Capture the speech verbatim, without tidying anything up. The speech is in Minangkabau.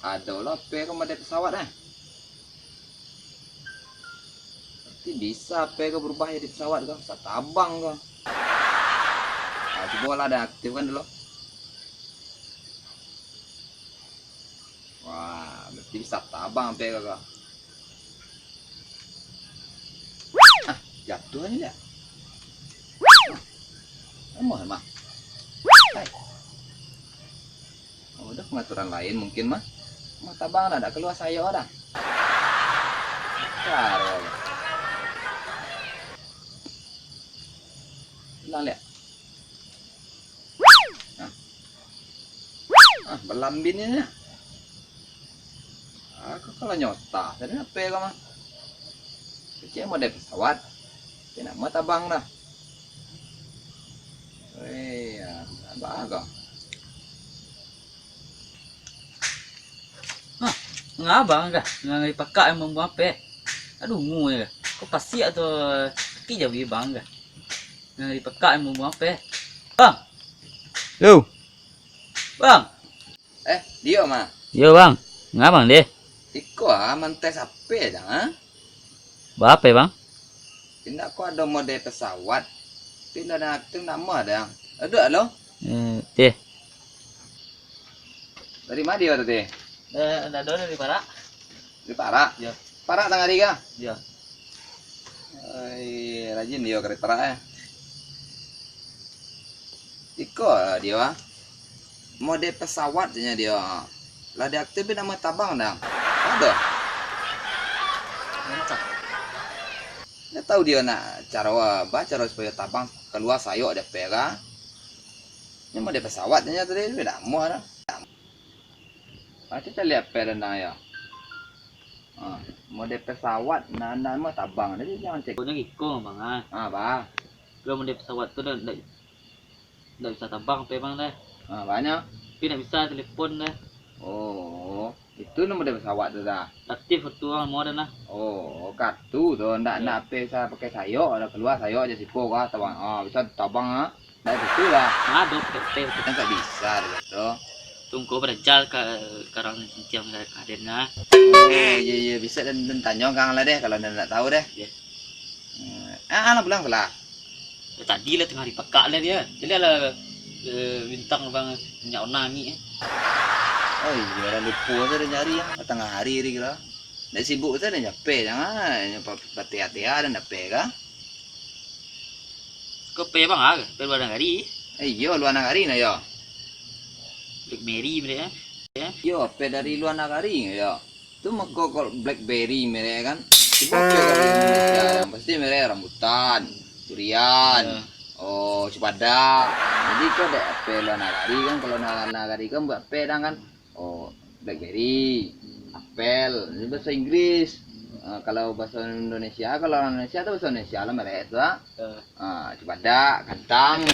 Ado lah P ko model pesawat, eh. Berarti bisa P ko berubah jadi pesawat ko, bisa tabang ko. Nah, cubo lah den aktifkan dulu. Wah, berarti bisa tabang P ko ko. Ah, jatuah ni dak? Ah, lemah, lemah. Hai. Oh, ado pengaturan lain mungkin mah. Mah tabang dah, dak kalua sayok dah. Caro. Hilang liak. Ah. Ah, balambin ni. Aku kalau nyota, tadi apa ya mah? Kecil model pesawat. Tapi nak mah tabang dah. Weh, ya, abah kau. Hah, ngabang kah? Ngari pakak yang mambuang ape? Aduh, ngu ya kah? Kau pasiak tu, kaki jawi bang kah? Ngari pakak yang mambuang ape? Bang! Yo. Bang! Eh, dio mah. Yo, Bang. Ngabang deh? Iko ah, mantes ape aja, ha? Bape, Bang? Indak ko ado model pesawat. Tapi indak ado aktif, indak mah dah. Aduh, alo. Eh, deh. Dari ma dio tadi? Eh, ado dari Parak. Dari Parak? Yo. Parak tangah hari kah? Yo. Oi, rajin dio ka Parak, eh. Iko lah dio, ah. Model pesawat nyo dio. Lah diaktif, ndak mah tabang dah. Ado. Mantap. Ndak tahu dio nak caro, ba caro supayo tabang kalua sayok di ape kah. Nyo model pesawat nyo tadi, tapi ndak amuah dah. Pasti taliak ape dah nang yo. Ah, model pesawat, ndak, ndak amuah tabang, jadi jangan cek. Pokoknyo iko, Bang, ah. Ah, bah. Kalau model pesawat tu dah ndak, ndak bisa tabang ape, Bang, dah. Ah, banyak. Tapi ndak bisa telepon dah. Oh, itu namo model pesawat tu dah. Aktif kartu, Bang, mau dah nah. Oh, kartu tu, ndak, yo, ndak ape bisa pakai sayok, dah kalua sayok aja sipo kah, tabang. Ah, bisa tabang, ah. Ndak itu dah. Ado P P tu. Kan ndak bisa dah tu. Tunggu berajal ka, karang cincin ka, ka den nah. Oh, iyo, iyo, bisa den, den tanyo kang lah deh, kalau den ndak tahu deh. Yo. Hmm. Ah, ah, lah pulang salah. Yo, tadi lah tangah hari pakak lah dio. Jadi lah, eh, bintang bang minyak warna angin, eh. Oh iyo, lah lupo tu den nyari, ah. Tangah hari hari kira. Ndak sibuk tu den nyape, jangan, nyo pa-, patea-tea den dape kah? Ko P bang ah, P lua nagari. Eh, iyo, lua nagari nah yo. Blackberry merek, eh. Yo, P dari lua nagari nah yo. Tu mako kok Blackberry merek kan. Cubo P dari Indonesia, yang pasti merek rambutan, durian, yo, oh, cupadak. Jadi ko dek P lua nagari kan, kalau lua nagari kan buek P dang kan. Oh, blackberry, apel, itu bahaso Inggris. Ah, kalau bahaso Indonesia, kalau urang Indonesia tu bahaso Indonesia lah merek tu, ah. Eh. Ah, cupadak, kantang.